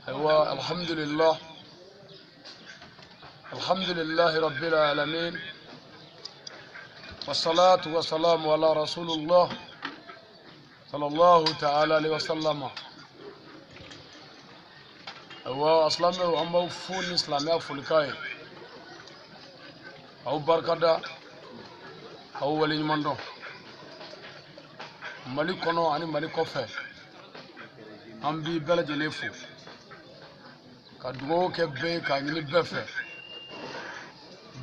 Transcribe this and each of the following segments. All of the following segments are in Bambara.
Ayiwa, alhamdulillah, alhamdulillahi rabbil alamin, wassalatu wassalamu ala rasulullah sallallahu ta'ala alaihi wasallam. Ayiwa, silamɛw, an b'aw fo ni silamɛya folikan ye, aw barikada, aw waleɲuman dɔn. Mali kɔnɔ ani Mali kɔfɛ, an b'i bɛɛ lajɛlen fo ka dugawu kɛ bɛɛ ye, k'a ɲini bɛɛ fɛ.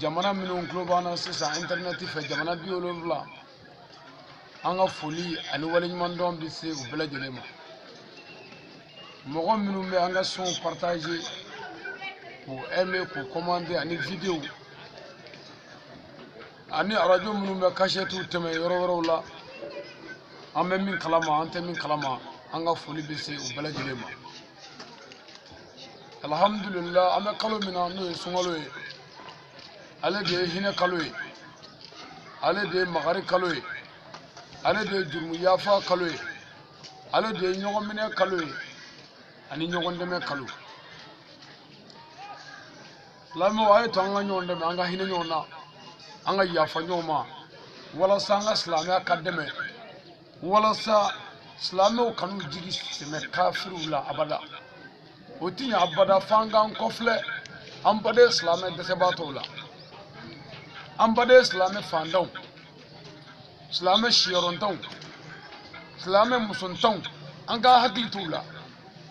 Jamana minnu tulo b'an na sisan intɛrɛnɛti fɛ, jamana 70, an ka foli ani waleɲumandɔn bɛ se u bɛɛ lajɛlen ma. Mɔgɔ minnu bɛ an ka sonw partager, k'u aimer, k'u commenter, ani vidéo ani arajo minnu bɛ kasɛtiw tɛmɛ yɔrɔ wɛrɛw la, an bɛ min kalama, an tɛ min kalama, an ka foli bɛ se u bɛɛ lajɛlen ma. Alhamdulillah, an bɛ kalo min na, n'o ye sunkalo ye, ale de ye hinɛ kalo ye, ale de ye makari kalo ye, ale de ye jurumu yafa kalo ye, ale de ye ɲɔgɔn minɛ kalo ye ani ɲɔgɔn dɛmɛ kalo. Silamɛw, a ye to an ka ɲɔgɔn dɛmɛ, an ka hinɛ ɲɔgɔn na, an ka yafa ɲɔgɔn ma, walasa an ka silamɛya ka dɛmɛ, walasa silamɛw kan'u jigi sɛmɛ kafiriw la abada. O ti ɲɛ abada f'an k'an kɔfilɛ an baden silamɛ dɛsɛbaatɔw la, an baden silamɛ fantanw, silamɛ siyɔrɔntanw, silamɛ musontanw, an k'an hakili t'u la,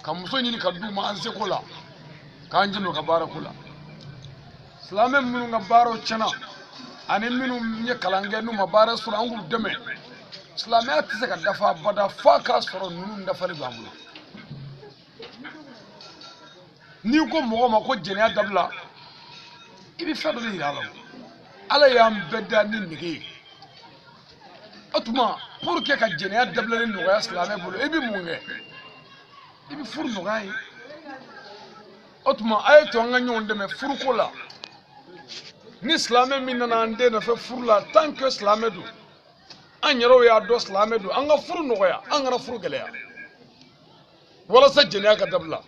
ka muso ɲini ka d'u ma an seko la, k'an jɛn'u ka baarako la. Silamɛ minnu ka baaraw tiɲɛna ani minnu ye kalan kɛ n'u ma baara sɔrɔ, an k'u dɛmɛ. Silamɛya tɛ se ka dafa abada f'a k'a sɔrɔ ninnu dafalen b'an bolo. N'i ko mɔgɔ ma ko jɛnɛya dabila, i bɛ fɛn dɔ de yira a la. Ala y'an bɛɛ da ni nege ye. O tuma, pour que ka jɛnɛya dabilali nɔgɔya silamɛ bolo, i bɛ mun kɛ? I bɛ furu nɔgɔya ye. O tuma, a ye to an ka ɲɔgɔn dɛmɛ furuko la. Ni silamɛ min nana an den nɔfɛ furu la, tant que silamɛ don, an yɛrɛw y'a dɔn silamɛ don, an ka furu nɔgɔya, an kana furu gɛlɛya, walasa jɛnɛya ka dabila.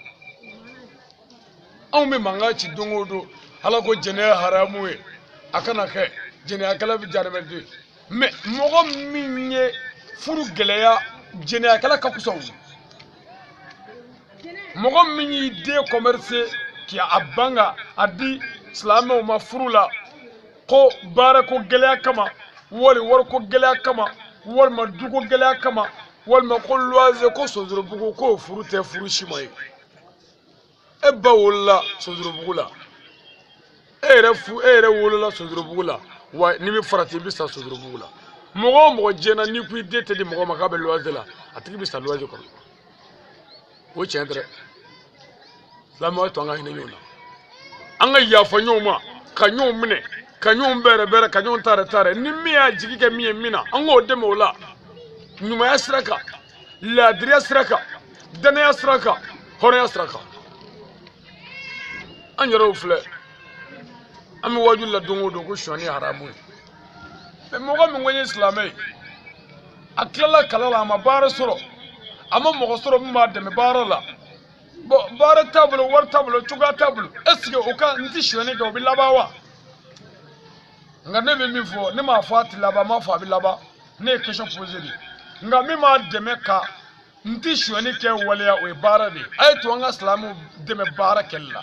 Anw bɛ mankan ci don o don, Ala ko jɛnɛya haramu ye, a kana kɛ, jɛnɛyakɛla bɛ jahanama. Mais mɔgɔ min ye furu gɛlɛya, jɛnɛyakɛla ka kusa o. Mɔgɔ min y'i den commercer k'a ban ka a di silamɛw ma furu la, ko baarako gɛlɛya kama, wali wariko gɛlɛya kama, walima duko gɛlɛya kama, walima ko luwanze, ko Sosorobugu, k'o furu tɛ furu si ma ye. E ba wolola Sosorobugu la, e yɛrɛ fu, e yɛrɛ wolola Sosorobugu la, wa n'i bɛ farati, i bɛ sa Sosorobugu la. Mɔgɔ o mɔgɔ diɲɛ na, n'i ko i den tɛ di mɔgɔ ma k'a bɛ luwanze la, a tigi bɛ sa luwanze kɔnɔ. O tiɲɛ tɛ dɛ. Silamɛw, to an ka hinɛ ɲɔgɔn na, an ka yafa ɲɔgɔn ma, ka ɲɔgɔn minɛ, ka ɲɔgɔn bɛrɛ bɛrɛ, ka ɲɔgɔn taarɛ taarɛ. Ni min y'a jigi kɛ min ye min na, an k'o dɛmɛ o la, ɲumanya sira kan, laadiriya sira kan, danaya sira kan, hɔrɔnya sira kan. An yɛrɛw filɛ, an bɛ waajuli la don o don ko sonyani ye haramu ye. Mais mɔgɔ min ko n ye silamɛ ye, a tilala kalan la, a ma baara sɔrɔ, a ma mɔgɔ sɔrɔ min b'a dɛmɛ baara la, bon, baara t'a bolo, wari t'a bolo, cogoya t'a bolo, est ce que o ka n ti sonyani kɛ, o bɛ laban wa? Nka ne bɛ min fɔ, ne m'a fɔ a tɛ laban, n m'a fɔ a bɛ laban, ne ye question posée de. Nka min b'a dɛmɛ ka n ti sonyani kɛ waleya, o ye baara de ye. A ye to an ka silamɛw dɛmɛ baara kɛli la.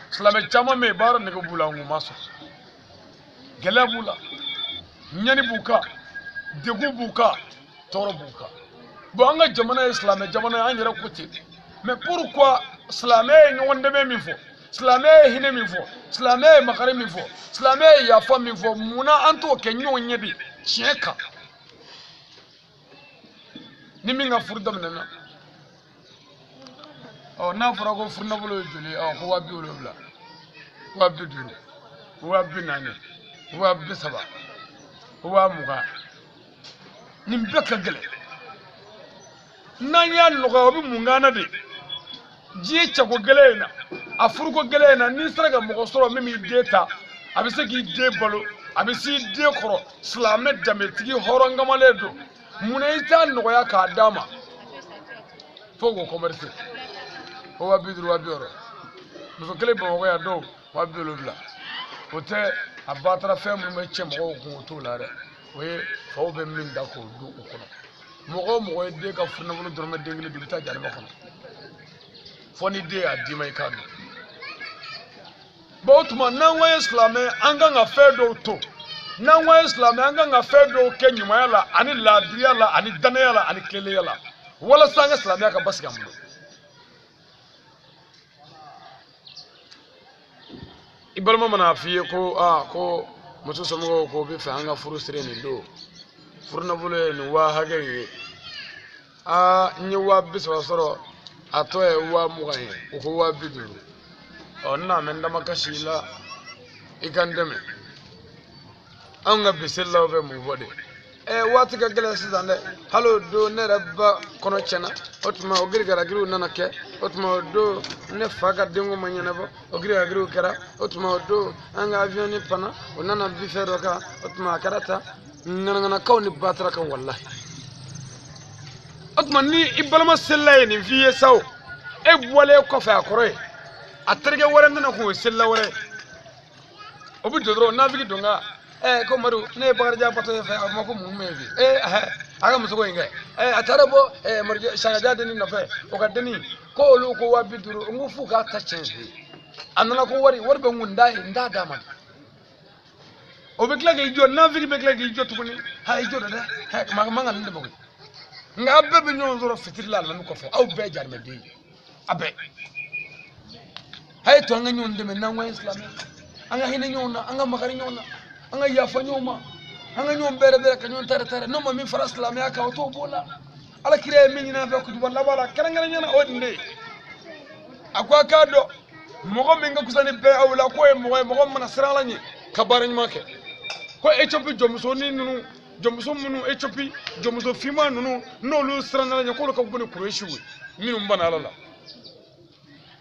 Silamɛ caman bɛ yen, baara nege b'u la, nk'u ma sɔn. Gɛlɛya b'u la, ɲani b'u kan, degun b'u kan, tɔɔrɔ b'u kan. Bon, an ka jamana ye silamɛ jamana ye, an yɛrɛ ko ten. Mais pourquoi silamɛ ye ɲɔgɔn dɛmɛ min fɔ, silamɛ ye hinɛ min fɔ, silamɛ ye makari min fɔ, silamɛ ye yafa min fɔ, munna an t'o kɛ ɲɔgɔn ɲɛ de tiɲɛ kan? Ni min ka furu daminɛna, ɔ, n'a fɔra ko furunafolo ye joli ye, ɔ, ko 70,000, 50,000, 40,000, 30,000, 20,000, nin bɛɛ ka gɛlɛn. N'an y'a nɔgɔya, o bɛ mun k'an na de? Diɲɛ cɛko gɛlɛn in na, a furuko gɛlɛn in na, n'i sera ka mɔgɔ sɔrɔ min b'i den ta, a bɛ se k'i den balo, a bɛ s'i den kɔrɔ, silamɛ danbetigi hɔrɔn kamalen don, munna i t'a nɔgɔya k'a d'a ma fo k'o commercer? O 50,000 60,000. Muso kelen Bamakɔ yan dɔw 70,000. O tɛ a ba taara fɛn minnu bɛ cɛ mɔgɔw kun o t'o la dɛ. O ye faw bɛ min da k'o don u kɔnɔ. Mɔgɔ o mɔgɔ ye den ka furunafolo dɔrɔmɛ den kelen dun i bɛ taa jahanama kɔnɔ. Fo ni den y'a d'i ma i k'a dun. Bon o tuma n'an ko an ye silamɛ an kan ka fɛn dɔw to. N'an ko an ye silamɛ an kan ka fɛn dɔw kɛ ɲumanya la ani laadiriya la ani danaya la ani tilennenya la walasa an ka silamɛya ka basigi an bolo. I balima mana f'i ye ko aa ko muso somɔgɔw ko bɛ fɛ an ka furu siri nin don furunafolo ye nin waa hakɛ in ye aa n ye 30,000 sɔrɔ a tɔ ye 20,000 ye o ko 50,000 ɔ n na mɛ n damakasi la i ka n dɛmɛ anw ka bi selilaw bɛ mun fɔ de waati ka gɛlɛn sisan dɛ hali o don ne yɛrɛ ba kɔnɔ tiɲɛna o tuma o girigiragiriw nana kɛ o tuma o don ne fa ka denko ma ɲɛnabɔ o girigiragiriw kɛra o tuma o don an ka avion ni panna o nana bi fɛn dɔ kan o tuma a kɛra tan ŋanaŋanakaw ni batarakaw walahi o tuma ni i balima selila ye nin f'i ye sa o e bɔlen kɔfɛ a kɔrɔ ye a terikɛ wɛrɛ nana kun o ye selila wɛrɛ ye o bɛ don dɔrɔn nafigi don ka ko Madu ne ye Bakarijan batɔ ye fɛ a ma ko mun bɛ bi a ka muso ko in kɛ a taara bɔ Madu Sakaja denni nɔfɛ o ka denni ko olu ko 50,000 n ko f'u k'a ta tiɲɛ fɛ a nana ko wari bɛ n kun n t'a ye n t'a d'a ma o bɛ tila k'i jɔ nafigi bɛ tila k'i jɔ tuguni ha i jɔ dɛ maa man ka nin dɛmɛ koyi nka aw bɛɛ bɛ ɲɔgɔn sɔrɔ fitiri la alimami kɔfɛ aw bɛɛ ye jarimɛden ye a bɛɛ a ye to an ka ɲɔgɔn dɛmɛ n'an ko an ye silamɛ an ka hinɛ ɲɔgɔn na an ka makari ɲɔgɔn na an ka yafa ɲɔgɔn ma an ka ɲɔgɔn bɛrɛ bɛrɛ ka ɲɔgɔn tare tare n'o ma min fara silamɛya kan o t'o b'o la ala kira ye min ɲini an fɛ kutuba laban la kɛrɛnkɛrɛnnenya la o de ye a ko a k'a dɔn mɔgɔ min ka fisa ni bɛɛ aw la k'o ye mɔgɔ ye mɔgɔ min mana siran ala ɲɛ ka baara ɲuman kɛ ko Ethiopie jɔnmusonin ninnu jɔnmuso minnu Ethiopie jɔnmuso finman ninnu n'olu siran ala ɲɛ k'olu ka bon ni Kuresiw ye minnu banna ala la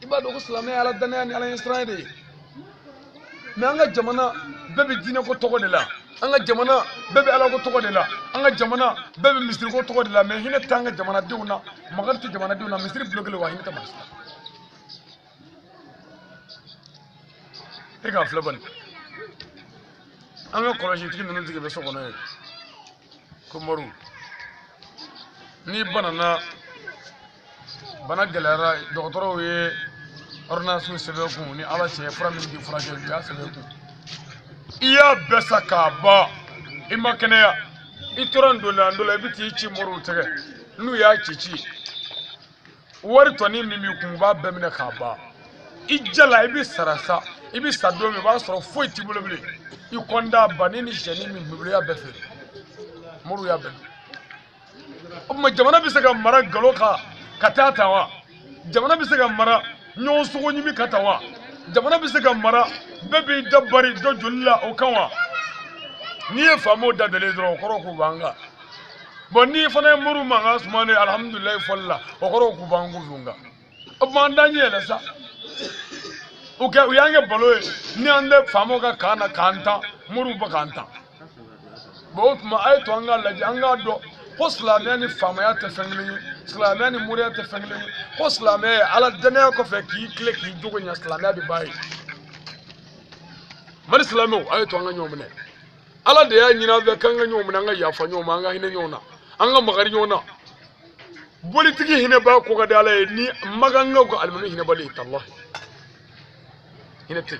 i b'a dɔn ko silamɛya ala danaya ni ala ɲɛsiranɲɛ de ye mɛ an ka jamana bɛɛ bɛ diinɛko tɔgɔ de la an ka jamana bɛɛ bɛ alako tɔgɔ de la an ka jamana bɛɛ bɛ misiriko tɔgɔ de la mɛ hinɛ t'an ka jamanadenw na makari tɛ jamanadenw na misiri bulon kelen wa hinɛ tɛ maa si la e k'a filɛ bani an ka kɔlɔsitigi ninnu tigi bɛ so kɔnɔ yen ko Madu n'i banana bana gɛlɛyara dɔgɔtɔrɔw ye ordonnance sɛbɛn kun ni ala cɛ fura min di furakɛ u y'a sɛbɛn kun i y'a bɛɛ sa k'a ban i ma kɛnɛya i tora n donna n dɔ la i bɛ t'i ci moriw tɛgɛ n'u y'a ci ci wari tɔnin min b'i kun u b'a bɛɛ minɛ k'a ban i jala i bɛ sara sa i bɛ sa don min o b'a sɔrɔ foyi t'i bolo bilen i kɔnda banni ni sɛni min b'i bolo i y'a bɛɛ feere moriw y'a bɛɛ dun o tuma jamana bɛ se ka mara nkalon kan ka taa tan wa jamana bɛ se ka mara ɲɔgɔn sogo ɲimi ka tan wa jamana bɛ se ka mara bɛɛ b'i da bari dɔ joli la o kan wa n'i ye faamaw da dalen dɔrɔn o kɔrɔ k'u b'an kan bɔn n'i fana ye moriw mankan suma ne alihamudulilayi fɔli la o kɔrɔ k'u b'an kun kan o tuma an t'an ɲɛ yɛlɛ sa u kɛ u y'an kɛ balo ye ni an tɛ faamaw ka kan na k'an tan moriw bɛ k'an tan bɔn o tuma a ye to an k'a lajɛ an k'a dɔn ko silamɛya ni faamaya tɛ fɛn kelen ye silamɛya ni moriya tɛ fɛn kelen ye ko silamɛya ye ala danaya kɔfɛ k'i tile k'i jogo ɲɛ silamɛya bɛ ban ye mali silamɛw a ye to an ka ɲɔgɔn minɛ ala de y'a ɲini an fɛ k'an ka ɲɔgɔn minɛ an ka yafa ɲɔgɔn ma an ka hinɛ ɲɔgɔn na an ka makari ɲɔgɔn na bolitigi hinɛba ko ka di ala ye ni makankaw ka alimami hinɛbali ye talahi hinɛ tɛ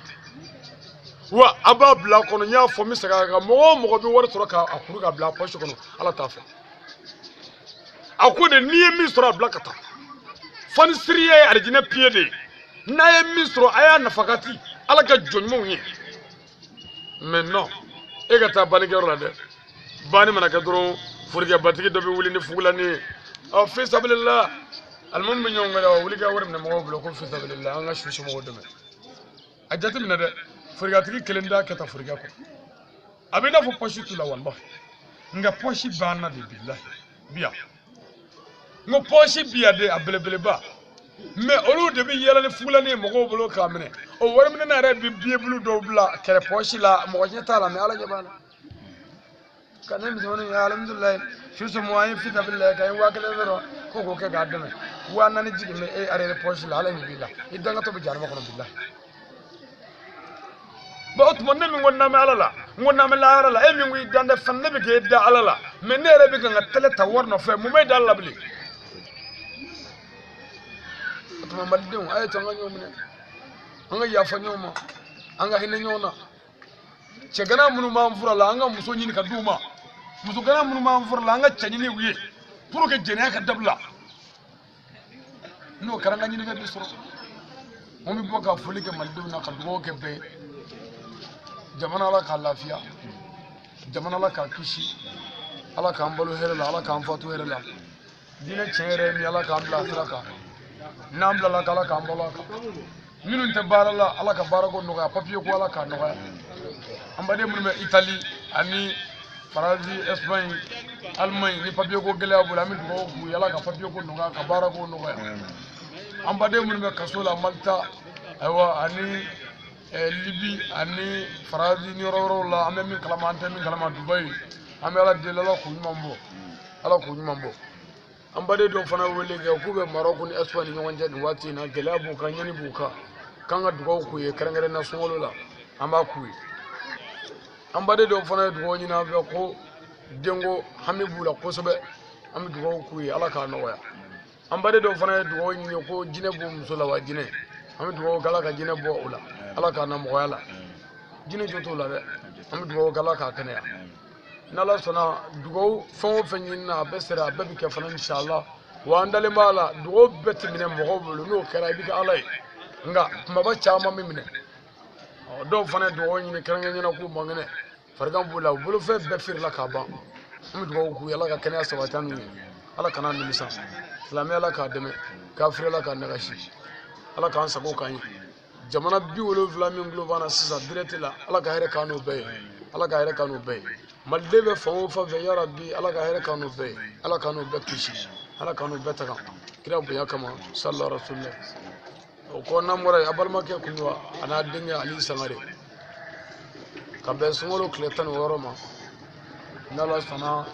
wa a b'a bila kɔnɔ n y'a fɔ n bɛ segin a kan mɔgɔ o mɔgɔ bɛ wari sɔrɔ k'a kuru k'a bila pɔsi kɔnɔ ala t'a fɛ a ko de n'i ye min sɔrɔ a bila ka taa fanisiriya ye alijinɛ piye de ye n'a ye min sɔrɔ a y'a nafakati ala ka jɔn ɲumanw ye mɛ non e ka taa bannikɛyɔrɔ la dɛ banni mana kɛ dɔrɔn forokɛbatigi dɔ bɛ wuli ni fugulani ye ɔ fisabilila alimami bɛ ɲɔgɔn wele wuli ka wari minɛ mɔgɔw bolo ko fisabilila an ka su somɔgɔw dɛmɛ a jateminɛ dɛ forokɛtigi kelen t'a kɛ tan forokɛ kɔ a bɛ i n'a fɔ pɔsi t'u la walahi nka pɔsi banna de bilahi bi yan n ko pɔsi bi yan de a belebeleba mɛ olu de bɛ yɛlɛ ni fugulani ye mɔgɔw bolo k'a minɛ o wari minɛna yɛrɛ bɛ biye bulu dɔw bila kɛrɛ pɔsi la mɔgɔ ɲɛ t'a la mɛ ala ɲɛ b'a la ka ne misɛnmaninw ye alihamudulilayi su somɔgɔ an ye fisabililayi ka n ye 1000 sɔrɔ ko k'o kɛ k'a dɛmɛ 4,000 jigin bɛ e arrière poche la, ala ɲɛ b'i la, i dangatɔ bɛ jahanama kɔnɔ bilahi. Bon o tuma ne min ko n'an bɛ ala la, n ko n'an bɛ lahara la, e min ko i dan tɛ fɛn, ne bɛ k'e da ala la, mais ne yɛrɛ bɛ ka n ka télé ta wari nɔfɛ, mun b'e da ala la bilen? O tuma malidenw, a ye to an ka ɲɔgɔn minɛ, an ka yafa ɲɔgɔn ma, an ka hinɛ ɲɔgɔn na. Cɛgana minnu b'an fura la, an ka muso ɲini ka d'u ma, musogana minnu b'an fura la, an ka cɛ ɲini u ye pour que jɛnɛya ka dabila. N'o kɛra, an ka ɲininka bi sɔrɔ. Mun bɛ bɔ ka foli kɛ malidenw na, ka dugawu kɛ bɛɛ ye. Jamana ala k'a lafiya, jamana ala k'a kisi, ala k'an balo hɛrɛ la, ala k'an fatu hɛrɛ la. Diinɛ tiɲɛ yɛrɛ ye min ye, ala k'an bila sira kan, n'an bilala ka ala k'an balo a kan. Minnu tɛ baara la, ala ka baarako nɔgɔya, papiye ko ala k'a nɔgɔya. An baden minnu bɛ Itali ani Faransi, Espagne, Allemagne ni papiye ko gɛlɛya b'u la, an bɛ dugawu k'u ye, ala ka papiye ko nɔgɔya, ka baarako nɔgɔya. An baden minnu bɛ kaso la Malta, ayiwa, ani Libi ani Faransi ni yɔrɔ wɛrɛw la, an bɛ min kalama, an tɛ min kalama, Dubayi, an bɛ ala deli, ala k'u ɲuman bɔ, ala k'u ɲuman bɔ. An baden dɔw fana wele kɛ k'u bɛ Maroc ni Espagne ni ɲɔgɔn cɛ nin waati in na, gɛlɛya b'u kan, ɲani b'u kan, k'an ka dugawu k'u ye kɛrɛnkɛrɛnnenya la sunkalo la, an b'a k'u ye. An baden dɔw fana ye dugawu ɲini an fɛ ko denko hami b'u la kosɛbɛ, an bɛ dugawu k'u ye, ala k'a nɔgɔya. An baden dɔw fana ye dugawu ɲini ko jinɛ b'u muso la wa jinɛ, an bɛ dugawu kɛ ala ka jinɛ bɔ o la, ala k'a na mɔgɔya la, jinɛ jo t'o la dɛ, an bɛ dugawu kɛ ala k'a kɛnɛya. N'ala sɔnna, dugawu fɛn o fɛn ɲinina a bɛɛ sera, a bɛɛ bɛ kɛ fana inshallah. Wa an dalen b'a la, dugawu bɛɛ tɛ minɛ mɔgɔw bolo, n'o kɛra i bɛ kɛ ala ye, nka kumaba caman bɛ minɛ. Dɔw fana ye dugawu ɲini kɛrɛnkɛrɛnnenya la k'u man kɛnɛ, farigan b'u la, u bolofɛn bɛɛ feerela k'a ban. An bɛ dugawu k'u ye, ala ka kɛnɛya sabati an n'u ye, ala kana nimisa, silamɛ ala k'a dɛmɛ, kafiri ala k'a nagasi, ala k'an sago k'an ye. Jamana 70 min tulo b'an na sisan direct la, ala ka hɛrɛ k'an n'u bɛɛ ye, ala ka hɛrɛ k'an n'u bɛɛ ye. Maliden bɛ fan o fan fɛ, yarabi ala ka hɛrɛ k'an n'u bɛɛ ye, ala k'an n'u bɛɛ kisi, ala k'an n'u bɛɛ taga kira bonya kama, sallallahu rasulillah. O kɔ n'an bɔra yen, a balimakɛ kun don a n'a denkɛ Ali Sangare, ka bɛn sunkalo tile 16 ma, n'ala sɔnna,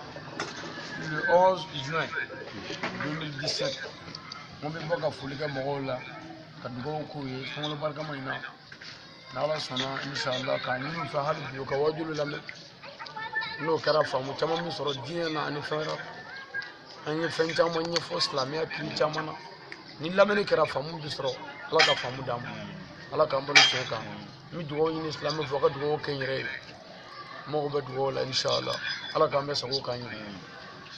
le 11 juin 2017, n bɛ bɔ ka foli kɛ mɔgɔw la, ka dugawu k'u ye sunkalo barikama in na. N'ala sɔnna inshallah, k'a ɲini u fɛ hali bi u ka wajulu lamɛn, n'o kɛra faamu caman bɛ sɔrɔ diɲɛ na ani fɛn wɛrɛ. An ye fɛn caman ɲɛfɔ silamɛya kiri caman na, ni lamɛnni kɛra faamu bɛ sɔrɔ, ala ka faamu d'an ma, ala k'an balo tiɲɛ kan. N bɛ dugawu ɲini silamɛ fɛ, a ka dugawu kɛ n yɛrɛ ye, n mago bɛ dugawu la inshallah, ala k'an bɛɛ sago k'an ye.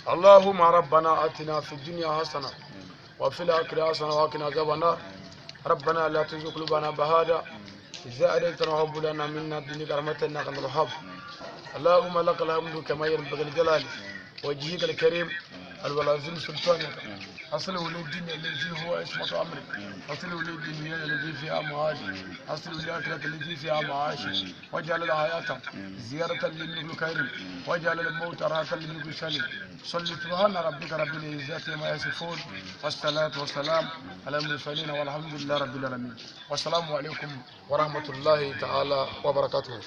Allahumma rabbana atina fi dunya hasana wa fil akhirati hasana wa qina azaban nar. ربنا لا تزغ قلوبنا بعد إذ هديتنا وهب لنا من لدنك رحمة إنك أنت الوهاب. اللهم لك الحمد كما ينبغي لجلال وجهك الكريم العظيم سلطانك. أصل ولي الدين الذي هو عصمة أمري، أصل ولي الدنيا الذي فيها معاشي، أصل ولي الآخرة الذي فيها معاشي، واجعل الحياة زيارة لمن كل خير، واجعل الموت راحة لمن كل شر. صل سبحان ربك رب العزة عما يصفون، والصلاة والسلام على المرسلين والحمد لله رب العالمين. والسلام عليكم ورحمة الله تعالى وبركاته.